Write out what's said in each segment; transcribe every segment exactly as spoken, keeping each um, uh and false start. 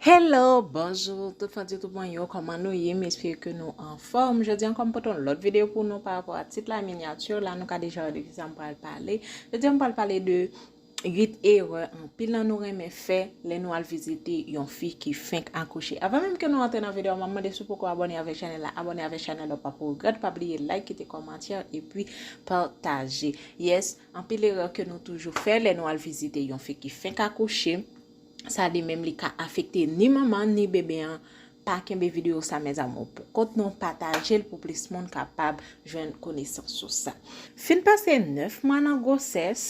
Hello, bonjou, tout fan YouTube mwen yo, kòman nou ye? M espere ke nou anfòm. Jodi an, kòm pote yon lòt videyo pou nou pa rapò a tit la, minyati la, nou ka deja wè de kisa m pral pale. Jodi an, m pral pale de uit erè anpil nan nou renmen fè lè nou al vizite yon fi ki fenk akouche. Avan menm ke nou antre nan videyo a, m ap mande si w poko abòne avèk chanèl la, abòne avèk chanèl la, w p ap regrèt, pa bliye like, kite kòmantè, epi pataje. Yes, anpil erè ke nou toujou fè lè nou al vizite yon fi ki fenk akouche. Sa li menm li ka afekte ni manman ni bebe an. Pa kenbe videyo sa, mes amours, pou kont nou, pataje l pou plis moun kapab jwenn konesans sou sa. Fin pase nèf mwa nan gwosès,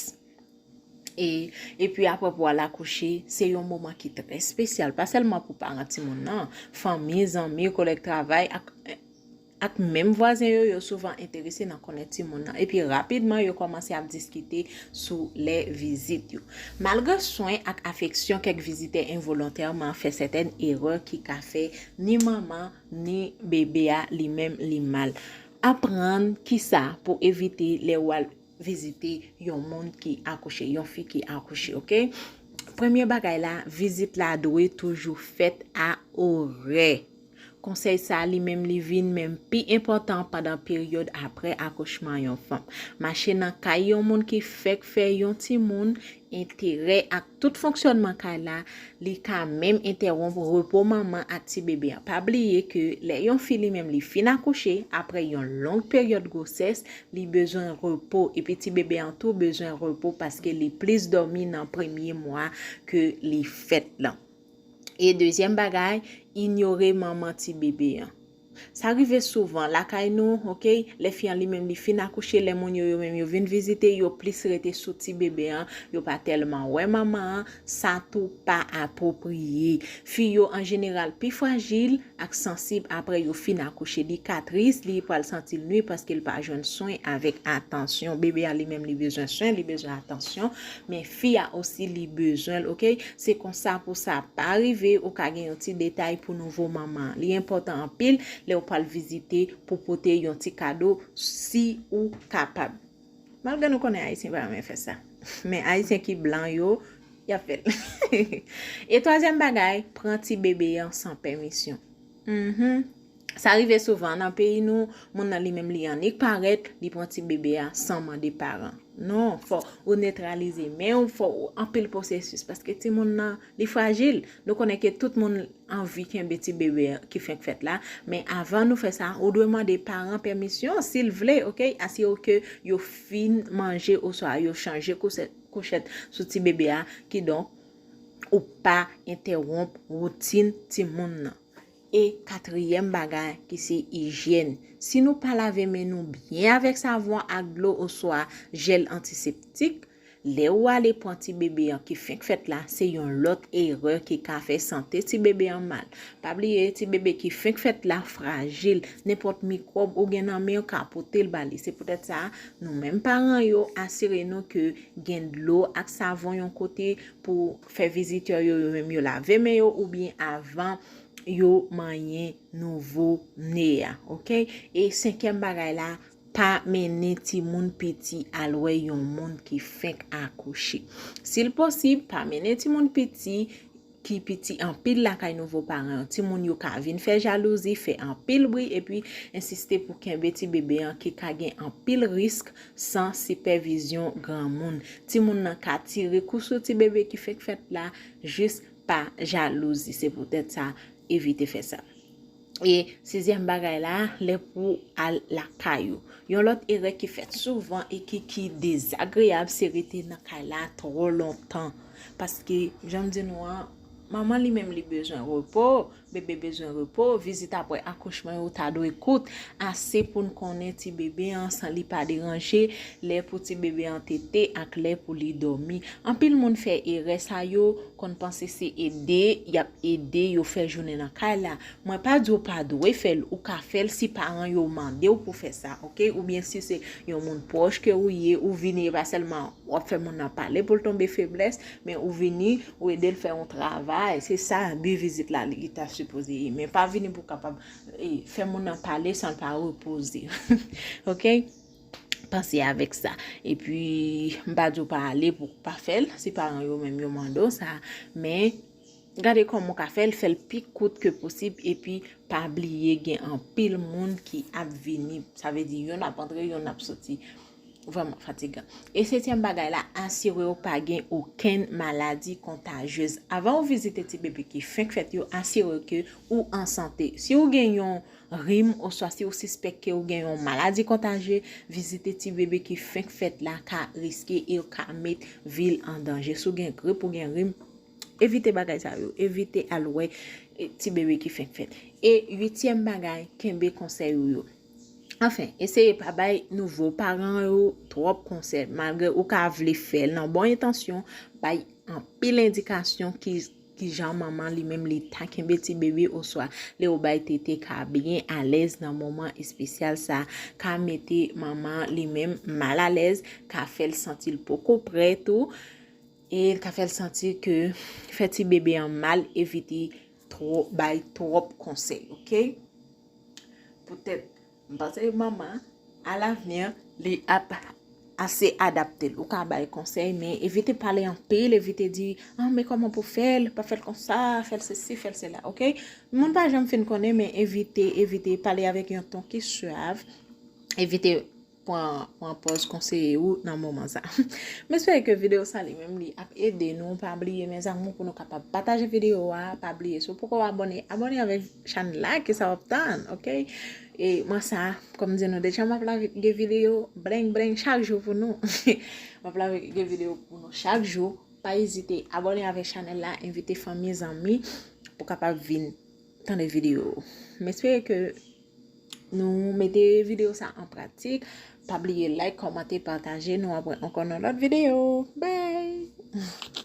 e, epi apre pou al akouche, se yon moman ki trè espesyal, pa sèlman pou paran timoun nan, fanmi, zanmi, kolèg travay, ak, ak menm vwazen yo, yo souvan enterese nan konnen timoun nan. Epi rapidman, yo kòmanse ap diskite sou lè vizit yo. Malgre swen ak afeksyon, kèk vizitè envolontèman fè sètèn erè ki ka fè ni manman ni bebe a li menm li mal. Aprann kisa pou evite lè w al vizite yon moun ki akouche, yon fi ki akouche, oke? Premye bagay la, vizit la dwe toujou fèt a orè. Konsèy sa li menm li vin menm pi enpòtan pandan peryòd apre akouchman yon fanm. Mache nan kay yon moun ki fèk fè yon timoun, enterè ak tout fonksyònman kay la, li ka menm entèwonp repo manman ak ti bebe an. Pa bliye ke lè yon fi li menm li fin akouche, apre yon long peryòd gwosès, li bezwen repo, epi ti bebe an tou bezwen repo paske li plis dòmi nan premye mwa ke li fèt lan. E dezyèm bagay, inyore manman ti bebe an. Sa rive souvan lakay nou, oke? Lè fi an li menm li fin akouche, lè moun yo, yo menm yo vin vizite, yo plis rete sou ti bebe an, yo pa tèlman wè manman an, sa tou pa apwopriye. Fi yo an jeneral pi frajil ak sansib apre yo fin akouche. Li ka tris, li pral santi l nwi paske l pa jwenn swen avèk atansyon. Bebe a li menm li bezwen swen, li bezwen atansyon, men fi a osi li bezwen l, oke? Se konsa pou sa pa rive, ou ka gen yon ti detay pou nouvo manman. Li enpòtan anpil lè w pral vizite pou pote yon ti kado si ou kapab. Malgre nou konnen Ayisyen pa renmen fè sa. Men Ayisyen ki blan yo, y ap fè l. E twazyèm bagay, pran ti bebe an san pèmisyon. Mhm. Sa rive souvan nan peyi nou, moun nan li menm li annik parèt, li pran ti bebe a san mande paran. Non, fò ou netralize men w, fò ou anpil pwosesis, paske timoun nan, li frajil. Nou konnen ke tout moun anvi kenbe ti bebe ki fenk fèt la, men avan nou fè sa, ou dwe mande paran pèmisyon, si l vle, oke? Asire w ke yo fin manje oswa yo chanje kousè-, kouchèt sou ti bebe a, kidonk, ou pa entèwonp woutin timoun nan. E katriyèm bagay ki se ijyèn. Si nou pa lave men nou byen avèk savon ak dlo oswa jèl antiseptik, lè ou ale pran ti bebe an ki fenk fèt la, se yon lòt erè ki ka fè sante ti bebe an mal. Pa bliye, ti bebe ki fenk fèt la frajil. Nenpòt mikwòb ou gen nan men w ka pote l ba li. Se poutèt sa, nou menm paran yo, asire nou ke gen dlo ak savon yon kote pou fè vizitè yo, yo menm yo lave men yo, oubyen avan yo manyen nouvo ne a, oke? E senkyèm bagay la, pa mennen timoun piti al wè yon moun ki fenk akouche. Si l posib, pa mennen timoun piti ki piti anpil lakay nouvo paran yo. Timoun yo ka vin fè jalouzi, fè anpil bri, epi ensiste pou kenbe ti bebe an ki ka gen anpil risk san sipèvizyon granmoun. Timoun nan ka tire kou sou ti bebe ki fenk fèt la jis pa jalouzi. Se poutèt sa, evite fè sa. E sizyèm bagay la, lè pou al lakay ou. Yon lòt erè ki fèt souvan e ki, ki dezagreyab, se rete nan kay la twò lontan. Paske, jan m di nou an, manman li menm li bezwen repo, bebe bezwen repo, vizit apre akouchman yo ta dwe kout, ase pou n konnen ti bebe an san li pa deranje, lè pou ti bebe an tete ak lè pou li dòmi. Anpil moun fè erè sa yo, konn panse se ede y ap ede yo fè jounen nan kay la. Mwen pa di w pa dwe fè l, ou ka fè l si paran yo mande w pou fè sa, oke? Oubyen si se yon moun pwòch ke ou ye, ou vini, e pa sèlman w ap fè moun nan pale pou l tonbe feblès, men ou vini, ou ede l fè yon travay. Se sa bi vizit la li ta sipoze ye. Men pa vini pou w kapab, e, fè moun nan pale san l pa repoze. Oke? Panse avèk sa. Epi, m pa di w pa ale pou w pa fè l, si paran yo menm yo mande w sa, men Gade kòman w ka fè l, fè l pi kout ke posib, epi pa bliye gen anpil moun ki ap vini. Sa vle di, yonn ap antre, yonn ap soti. Vrèman fatigan. E setyèm bagay la, asire w pa gen okenn maladi kontajyez. Avan w vizite ti bebe ki fenk fèt yo, asire w ke ou an sante. Si w gen yon rim, oswa si w sispèk ke w gen yon maladi kontajye, vizite ti bebe ki fenk fèt la ka riske e ka met vi l an danje. Si w gen grip, ou gen rim, evite bagay sa yo. Evite al wè, e, ti bebe ki fenk fèt. E uityèm bagay, kenbe konsèy ou yo. Anfen, eseye pa bay nouvo paran yo twòp konsèy. Malgre ou ka vle fè l nan bon entansyon, bay anpil endikasyon ki, ki jan manman li menm li ta kenbe ti bebe, oswa lè ou bay tete ka byen alèz nan moman espesyal sa, ka mete manman li menm malalèz, ka fè l santi l poko prè tou, e ka fè l santi ke fè ti bebe an mal, evite twò, bay twòp konsèy, oke? Poutèt, m panse manman, alavni, li ap ase adapte l. Ou ka bay konsèy, men evite pale anpil, evite di, ah, men kòman pou fè l, pa fè l konsa, fè l sesi, fè l sela, oke? Moun pa janm fin konnen, men evite, evite pale avèk yon ton ki swav, evite pran, pran pòz konseye ou nan moman sa. M espere ke videyo sa li menm li ap ede nou. Pa bliye, mes amours, pou nou kapab pataje videyo a, pa bliye, si w poko abòne, abòne avèk chanèl la, ki sa w ap tann, oke? E mwen sa, kòm di nou deja, m ap lage videyo, breng, breng, chak jou pou nou. M ap lage videyo pou nou chak jou. Pa ezite, abòne avèk chanèl la, envite fanmi, zanmi, pou kapab vin tande videyo. M espere ke nou mete videyo sa an pratik. Pa bliye like, kòmante, pataje. Nou ap wè ankò nan lòt videyo. Bye!